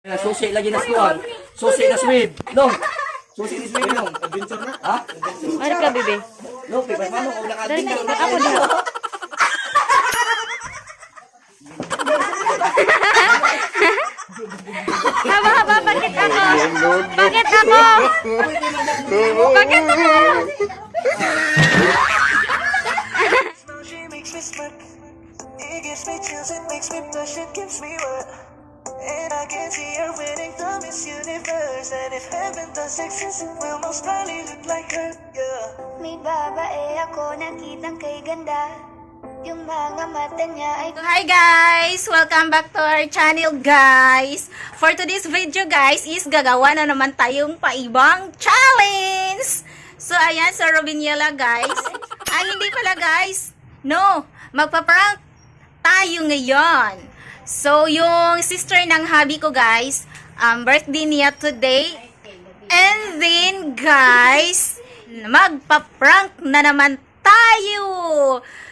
Susi lagi na skuan. Susi na swib. Dong. Susi ni swib dong. Adventure na. Ha? Ano ka, bebe? No, kay paano kung Dali, naka-adventure ako na. Haba, haba, bakit ako? Bakit ako? Bakit ako? She makes me smirk. It gives me chills, it makes me blush, it gives me work. And I can see her winning the Miss Universe. And if heaven does exist, it will most probably look like her. Yeah. May babae ako nakitang kay ganda. Yung mga mata niya ay Hi guys! Welcome back to our channel, guys! For today's video, guys, is gagawa na naman tayong paibang challenge! So ayan, sa Robiniela, guys. Ay, hindi pala, guys. No! Magpa-prank tayo ngayon. So yung sister ng hubby ko, guys, birthday niya today. And then, guys, magpa-prank na naman tayo!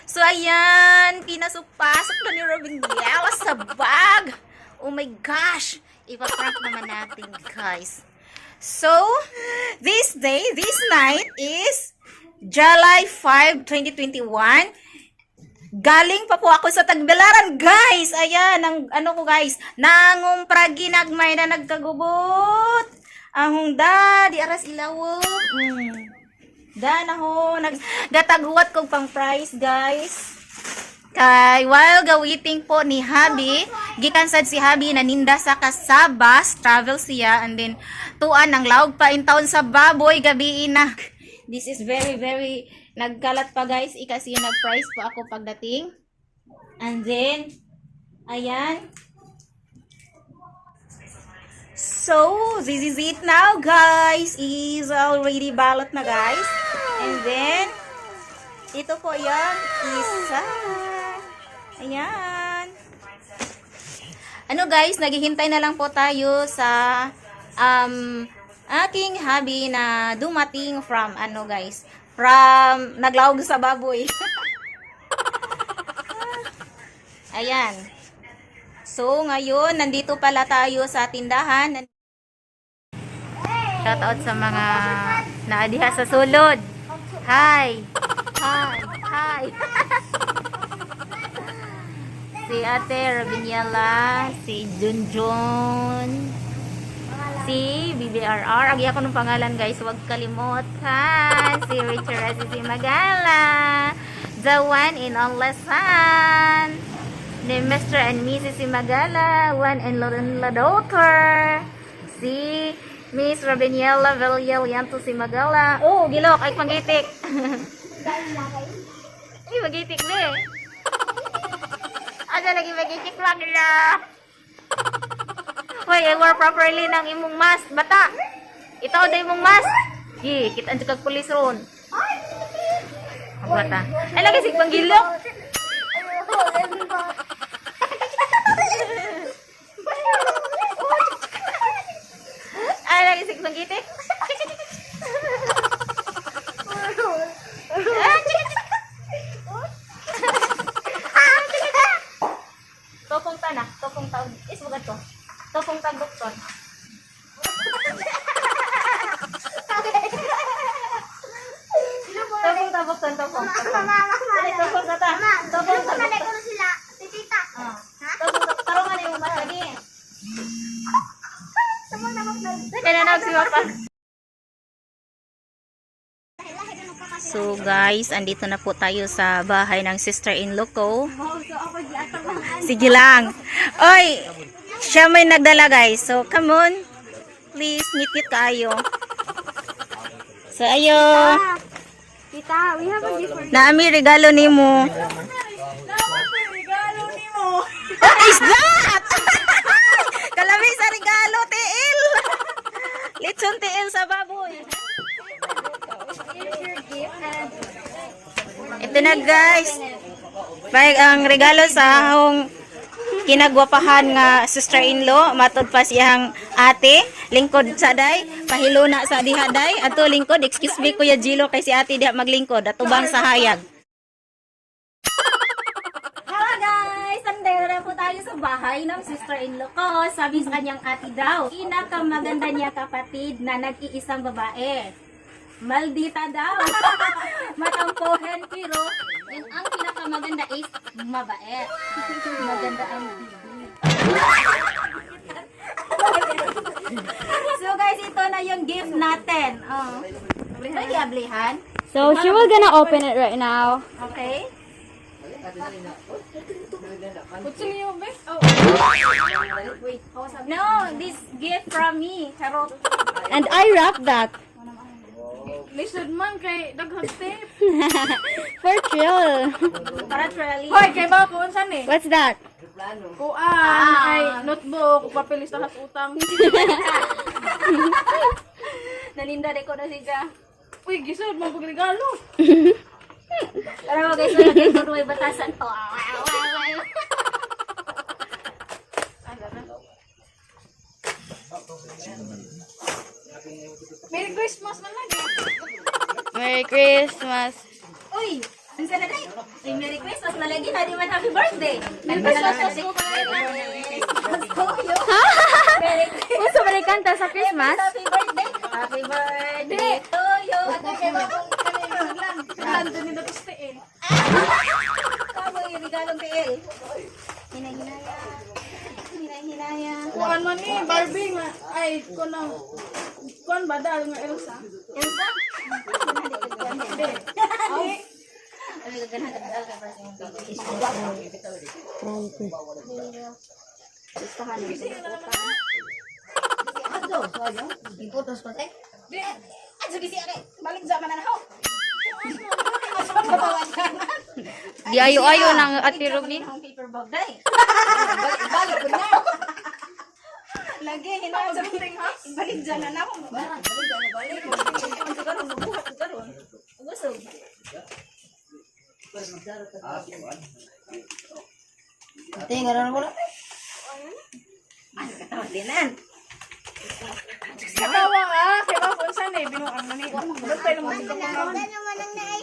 So, ayan, pinasok-pasok na ni Robin Biela sa bag. Oh my gosh! Ipa-prank naman natin, guys. So, this day, this night is July 5, 2021. Galing pa po ako sa Tagbilaran, guys. Ayan, ang ano ko, guys, nangumpra ginagmay na nagkagubot. Ahong da, di aras ilawo. Da na ho, nag gataguwat kog pang price, guys. Kay while gawiting po ni Habi, gikan sad si Habi naninda sa Kasabas, travel siya and then tuan ang laog pa in town sa baboy gabi na. This is very very nagkalat pa, guys, kasi nag-price po ako pagdating. And then ayan. So, this is it now, guys. Is already balot na, guys. And then ito po yung isa. Ayan. Ano guys, naghihintay na lang po tayo sa aking hubby na dumating from ano guys, from naglaog sa baboy. Ayan. So, ngayon, nandito pala tayo sa tindahan. Shoutout sa mga naadiha sa sulod. Hi! Hi! Hi! Si Ate Robiniela, si Junjun, si BBRR. Agi ako ng pangalan, guys, huwag kalimutan. Si Richard si Magala. The one in only son ni Mr. and Mrs. Magala, one and only daughter. Si Miss Robiniela Villar Yanto si Magala. Oh, gilok ay panggitik. Ay, magitik be. Asa lagi magitik magla. Hoy, I wear properly ng imong mask, bata. Itaw na imong mask. Gi, kita ang kag pulis ron. Ang bata. Ay, lagi sig panggilok. Ay, lagi sig panggitik. Topong tanak, topong taon. Is mo to. Topong tagdoktor. Topong tabukton, topong. Ay, topong tata. Topong tabukton. sila, si tita. Ah. Topong tarungan yung mas lagi. Kaya na si Papa. So guys, andito na po tayo sa bahay ng sister-in-law ko. Sige lang. Oy, siya may nagdala, guys. So come on. Please, ngit-ngit kayo. So ayo, Tita, we have a gift for naami regalo nimo. What is that? Kalami sa regalo, tiil. Litson tiil sa baboy. Ito na, guys. Bay, ang regalo sa ahong kinagwapahan nga sister-in-law, matod pa siyang ate, lingkod sa day, pahiluna sa diha day, ato lingkod, excuse me Kuya Gilo kay si ate diha maglingkod, atubang sa hayag. Hello guys, Sunday na po tayo. tayo sa bahay ng sister-in-law ko. Sabi sa kanyang ate daw, pinakamaganda niya kapatid na nag-iisang babae. Maldita daw. Matampuhin pero yung ang pinakamaganda is mabait. Maganda ang bibig. So guys, ito na yung gift natin. Oh. Pwede ablihan? So, she will gonna open it right now. Okay? Kutsilyo, be? Oh. No, this gift from me. Charot. And I wrap that. Lisod man kay daghang tape. For chill. Para truly. Hoy, kay ba ko unsa ni? What's that? Kuan ay notebook, papelis na utang. Naninda ko na siya. Uy, gisod man pag regalo. Pero guys, wala kayo kung may batasan. Oh, ah, ah, ah, ah. Merry Christmas man lagi. Merry Christmas. Uy! Ang sana na Uy, Merry Christmas na lagi. Hindi man happy birthday. Merry Christmas to you. Merry Christmas. Uso ba rin kanta sa Christmas? Happy birthday. Happy birthday to you. Nandun ni Datustiin. Tama yung regalong PL. Hinahinaya. Hinahinaya. Kuan man ni Barbie nga ay kunang kuan ba dal nga Elsa. Elsa? Di ayo-ayo ng Ate Ruby. Ang paper bag day. Balik ko na. Lagi hinaan sa balik dyan na ako. Balik dyan na balik. Ang karon mabuhat ko karon. Busog. Ay, katawag dinan. Katawa ah, kay ba ko unsa ni binuang man ni. Bantay lang mo ka Ganda naman ang naay.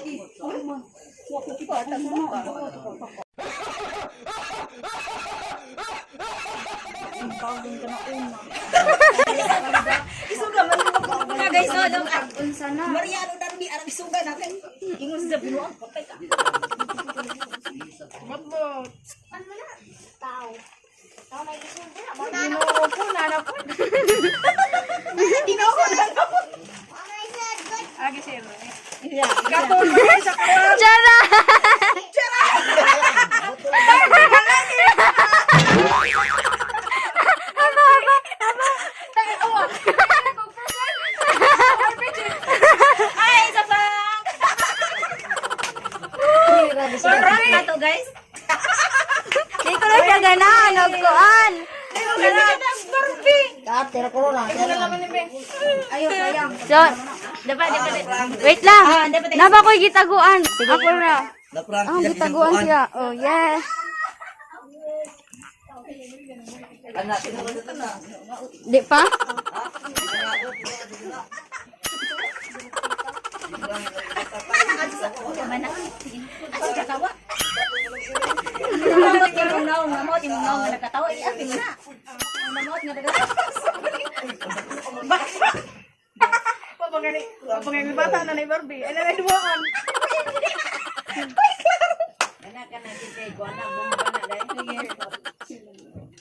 Isuga man na guys, no, dong unsa na. Mariano Darby arang isuga natin. Ingon sa binuang patay ka. Bot. Ano na? Tao. Tao may isulti na. Ginoo ko na na po. Ginoo na na po. Agi siya. Yeah. Katol man sa kawan. Chara! Ay, isa pa. Prank na to, guys. Di ko na siya ganahan. Nagkuan. So, Dapat, dapat. wait lang. Ah, dapat. Naba ko'y gitaguan. Ako na. Naprank Oh, siya gitaguan siya. Oh, yeah. Anak, tinawag na. Di pa? Ay, katawa. Mamot yung naong, mamot yung naong nga nagkatawa. Iapin mo na. Mamot nga nagkatawa. Pabangani, pabangani bata na ni Barbie. Ay na duwaan.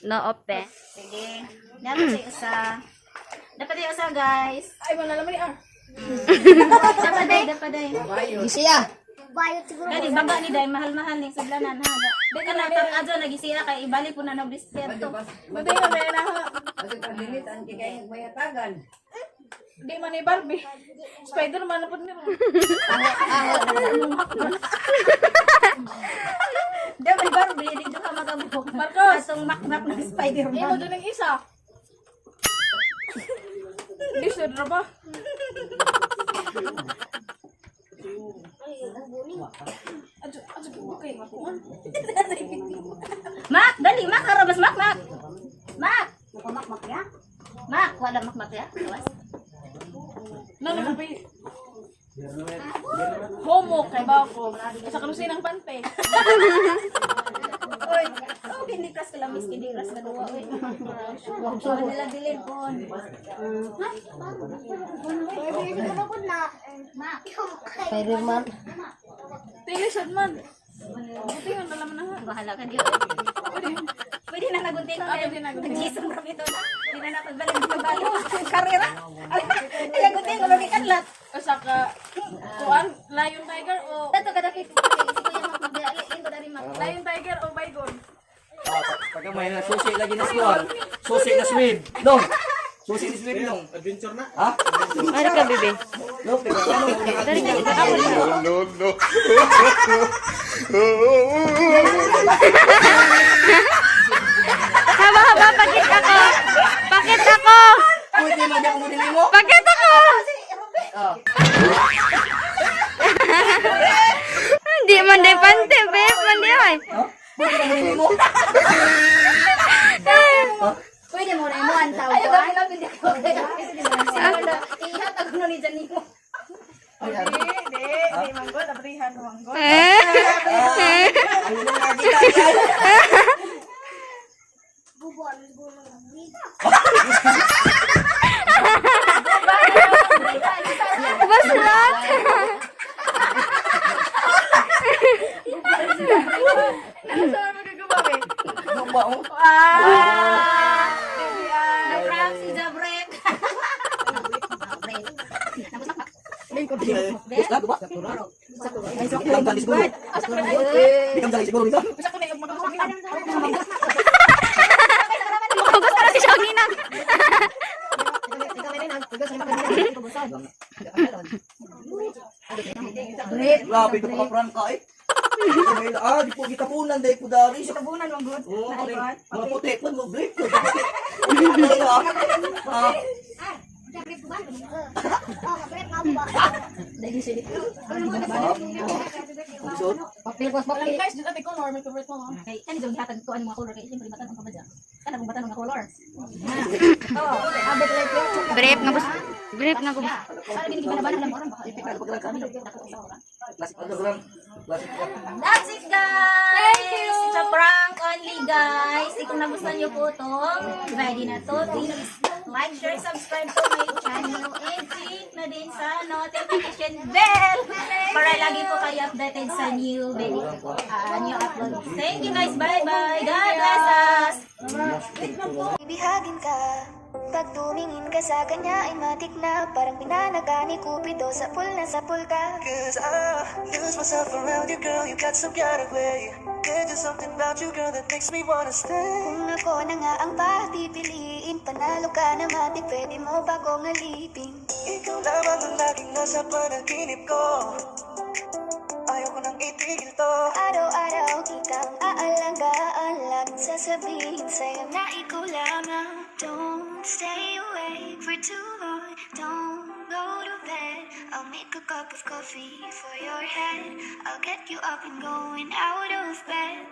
No open. Sige. Dapat yung isa. Dapat yung isa, guys. Ay wala naman ni ah. Dapat day, dapat day. Bayot siguro. Gani baga ni day mahal-mahal ning sablanan ha. Di ka na tang adyo nagisiya kay ibalik ko na ng diskwento. Buti na may na. Di man ni Barbie. Spider-Man na po niya. Di may Barbie dito ka magabuok. Marcos! Atong makmak ng Spider-Man. Imo doon ang isa. Lisod ra ba? Adyo, adyo, okay, makuan. Mak, dali mak arabas mak mak. Mak. Mak mak ya. Mak, wala mak mak ya. Awas. Nano ko pa Homo kay ba ko. Sa kalusin ang pante. Oy. Candy Crush kalamis, Candy Crush na duwa oy. Nila bilin pon. Spider-Man. Tingin sad man. Tingin na laman na ha. Bahala ka diyo. Pwede na nagunting ko. Pwede na gunting. Nag-jism ra bitaw na. Pwede na napagbalik pagbalik. Karera. Ay, gunting ko lagi kanlat. Usa ka kuan, Lion Tiger o Tato kada kay si Kuya Mac magdali ko dari Mac. Lion Tiger o Baygon. Ah, pagka may na susi lagi na squad. Susi na swim. No. Susi ni swim no. Adventure na. Ha? Ano ka, bebe? No, teka, ano? No, no. Haba, haba, pakit ako. Pakit ako. Pwede man ako mo mo. Pakit ako. Ah. Hindi man day pante, babe. Man di ay. Ha? Pwede man mo. Pwede mo na imo ang tao ko. Ay, hindi ko. Ihatag ko ni Janimo. Di, di, di manggod, abrihan manggod. Eh? Ano na nakita? Baslot. Saan magagawa eh? Ano ba oh? Ah! Na-prank si Jabrek. Basta ba? Bikam dali siguro. Bikam dali siguro dito. Usa ko na yung magagawa. Hugas ka na si Shagina. Grabe ka pa-prank ka eh. Ah, di po gitapunan dai po dari. Tabunan manggod. Oo, pare. Mga puti po mo break ko. Puti. Ah. Ah. Gusto? Guys, dito ate color, may favorite mo. Kay kan jud gihatag ko ang mga color kay siyempre matan ang kabadya. Kana kung batan ang color. Brief nga bus. Brief nga bus. Para gini gibana lang orang baka. Classic ano lang. Classic. That's it, guys! Thank you! It's a prank only, guys. Kung nagustuhan nyo po itong video na to, please like, share, subscribe to my channel, and click na din sa notification bell para lagi po kayo updated sa new video, new upload. Thank you, guys! Bye-bye! God bless us! Ibihagin ka. Pag tumingin ka sa kanya ay matik na. Parang pinanaga ni Cupido. Sa pool na sa pool ka. 'Cause I lose myself around you, girl. You got some kind of way. There's just something about you, girl, that makes me wanna stay. Kung ako na nga ang papipiliin, panalo ka na matik, pwede mo ba kong alipin? Ikaw lamang ang laging nasa panaginip ko. Ayaw ko nang itigil to. Araw-araw kitang aalagaan. Laging sasabihin sa'yo na ikaw lamang. Don't stay awake for too long. Don't go to bed. I'll make a cup of coffee for your head. I'll get you up and going out of bed.